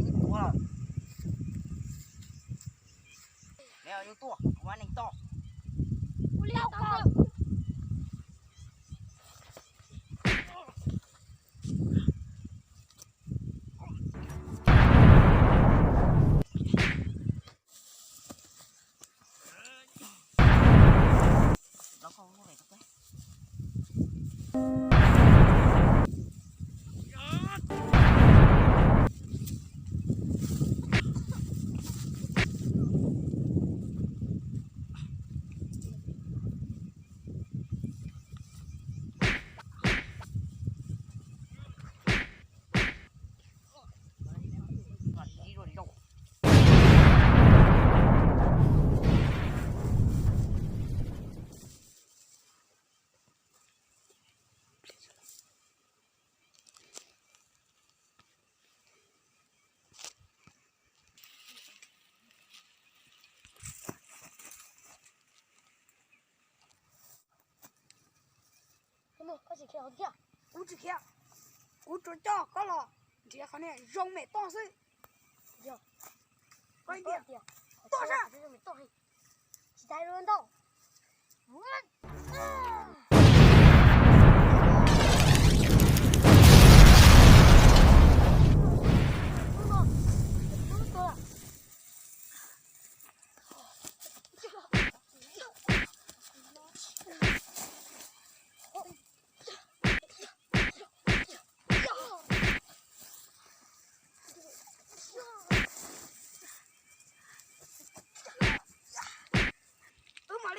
ib tuav lawm. Neb yuav tuaj, kuv mam neeg toj. Kuv tsis khiav, kuv tsuas coj koj los nrhiav qhov niag zoo mem toj xwb. Koj tias, toj sab. Tsis tas ntau.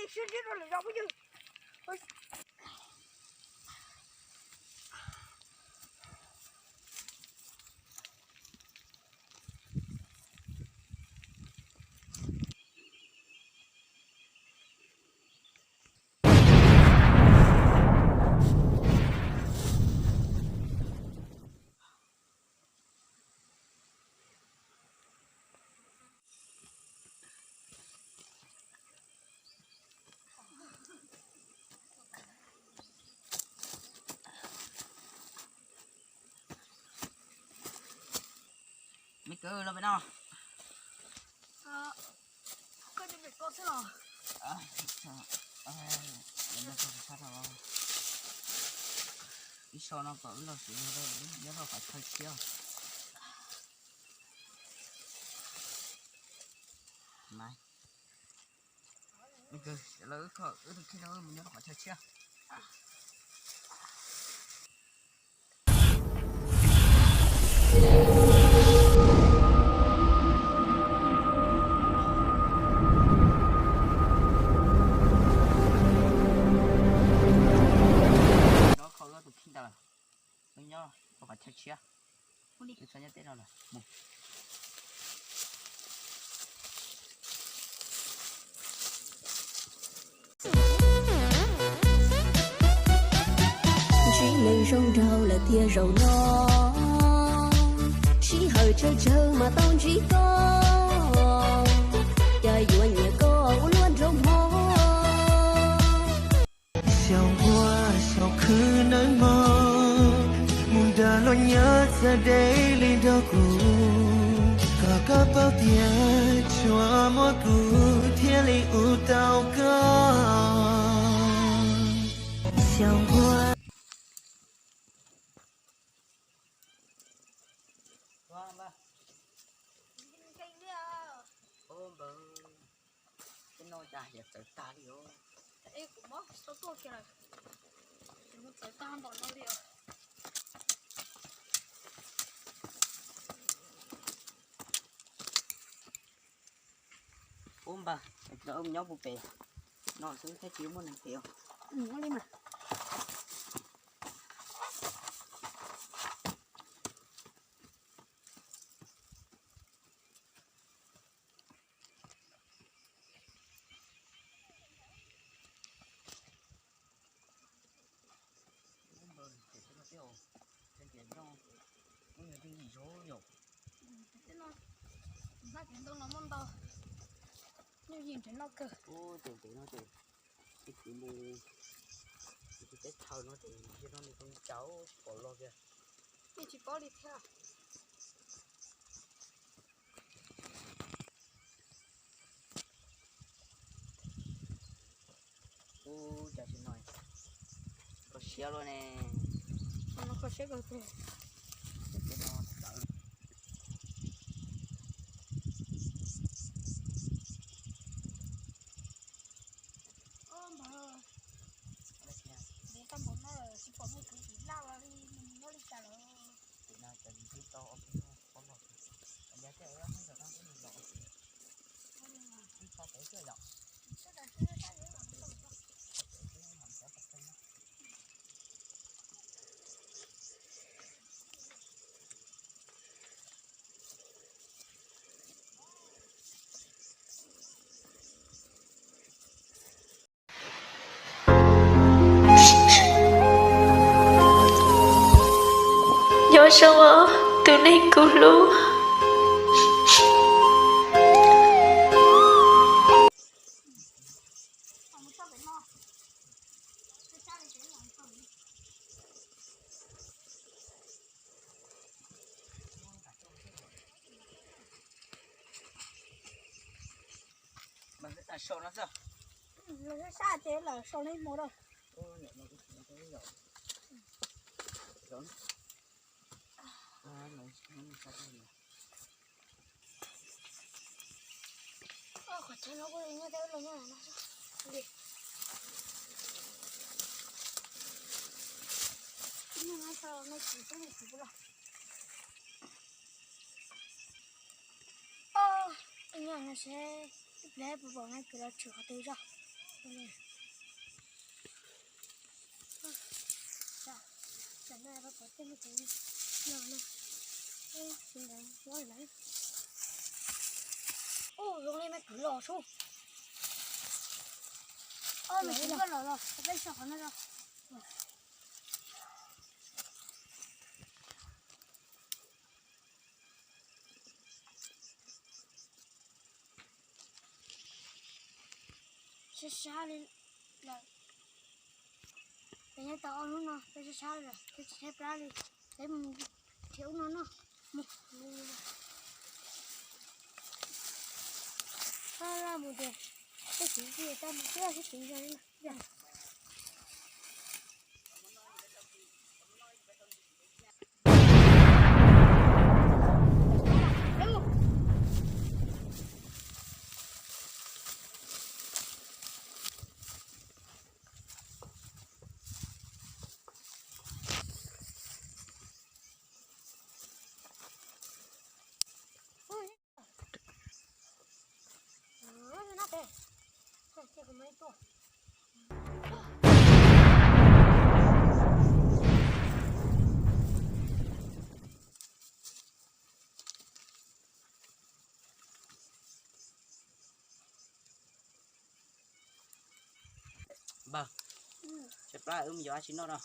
Sib ntsib rau lwm zaus phooj ywg. Me kwv, los pem no. Koj cov pem koj xwb los? Ib so no kom wb los siv nyob rau qhov chaw tshiab. Lawv wb tus kheej no wb mus nyob rau qhov chaw tshiab. Nyob kho wb tus kheej tas lawm, wb nyob rau qhov chaw tshiab. Wb txhob nyob teb no lawm, mus. Ntsib neeg zoo nraug lawm tiag zaum no, sij hawm tsawg tsawg mas tau ntsib koj, cas yuav nyiam koj ua luaj nraug hmo. Xyaum nquag xyaum khwb nawb mog, mus nrog luag nyob txawj deb li nrog kuv, kom koj paub tias tsuas muaj kuv thiaj li ua tau koj. Xyaum nquag. Tej no cas yuav txawv tag li os. Kuv mob tau tuaj kiag lawm, txawv tag npaum no li os. Ub npawg, nyob puag pem no xwb thiaj tsis muaj neeg pem os. Ua li mas. Tej no, ntau los muaj ntau, nyuj yim nrhiav noj kawg. Ub, ces ntev no ces ib txiv mus, ib txiv teb chaws no ces nrhiav no nws zoo li cas tsis pom los kiag. Yeej tsis paub li thiab. Ub, cas tsis no, kho siab luaj ne. Kho siab kawg. Ub npawg, ntev tag npaum no lawm tsis pom me kwv tij laj los li, nws mus nyob li cas lawm. Nyob zoo os tus neeg kuv hlub. Sau no xwb. Lawv sab ces lawv sau li mus rau. Qhov chaw no kuj nyob tej los nyob no. Nyob no sau no tsis tub me tsis pub los. Nyob no seb ib pliag puas pom me kwv los tshwm qhov twg zog. Ub, zoo li me kwv los sub. Oj, me kwv los los, peb so qhov no. Sab sab li lawm. Peb nyob tau ob hnub no peb sab sab lawm, peb tsis tshaib plab li. Peb mus nrhiav ub no noj. Mus. Laj mus tias peb tsis tsis tau mus thiab, peb tsis tau. Npawg, tshaib plab wb mus yuav dab tsi noj no.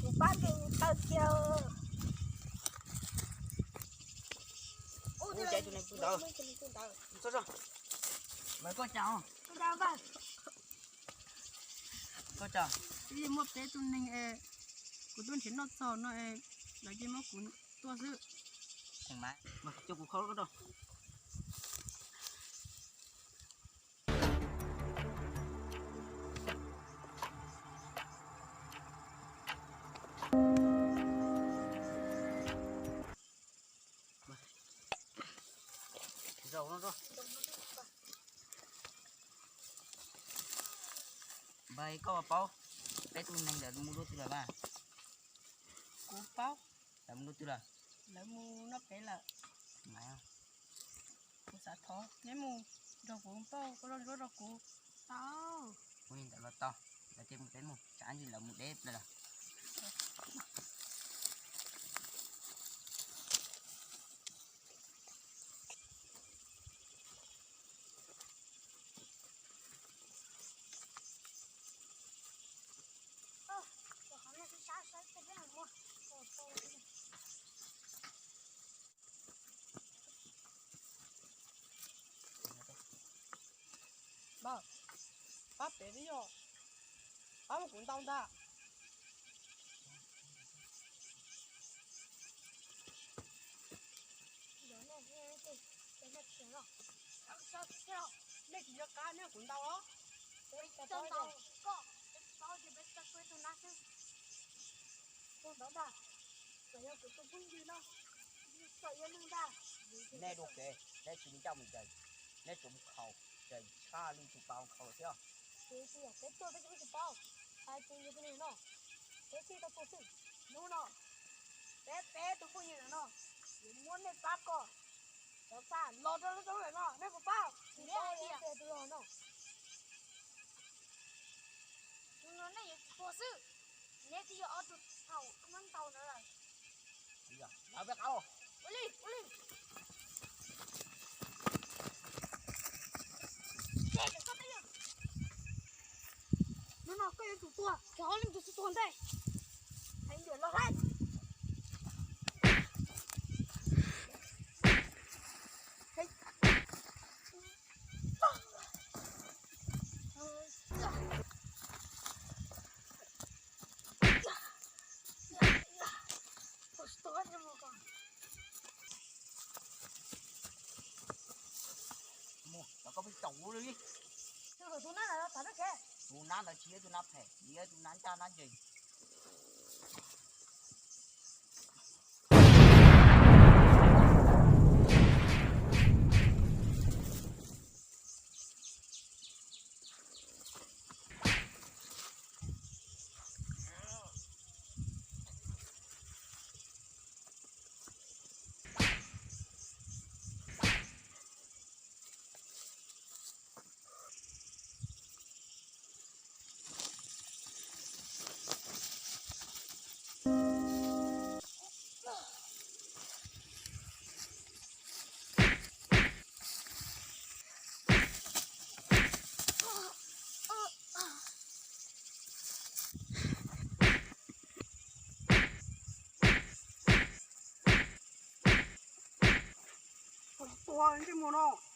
Kuv pab nws taw kiag. Ub, tus neeg ntawd. Mas koj cas? Koj cas? Ib muaj peb tus neeg es kuv tuaj nrhiav noj txog no es lawv cia muab kuv tua xwb. Coj kuv kho rau. Npawg, koj puas paub peb tus neeg ntawd mus dua twg lawm mas? Kuv paub. Lawv mus dua twg lawm? Lawv mus noj pem lawm. Kuv xav thov neb mus nrog kuv npauj koj loj nruab rau kuv. Tau. Ua li ntawd los tau, lawv cia mus peb mus, tsam ntsis lawv mus deb plaws lawm. Npawg, pab pem twb yog, pab muab kuv ntaus ntag. Nej tsis nco qab nej kuv ntaus los? Peb tsis paub ces peb tsis tau kuv tus nab xwb. Tus ntawd ntag, txawm yog kuv tus phooj ywg no, txawm yog neeg ntag. Nej dua kev, nej tsis ncaj mus ces, nej tsuas mus khaus ces tshaj li tus pas khaus thiab. Ces tsis yog peb tuaj peb tsis paub, hais tias yog tus neeg no, peb thiaj tau tuaj xwb. Hnub no peb peb tus phooj ywg no, yuav muab nej pab kom cov paj los rau lub roob lawm no, nej puas paub? Tsis paub li tiag tus los no. Tus no nej yuav tuag xwb. Neb twb yog ob tug thaum muab ntaus ntawd lawm. Ua li, ua li. Hnub no koj yuav tsum tuag, cov ob leeg tus xwb tuag ntej. Hais ntiam los hais. Mus, cov koj pheej caum kuv li. Tus nab ntawd tsis yog tus nab phem, nws yog tus nab ncaj nab ncees. Ua ntsej muag no.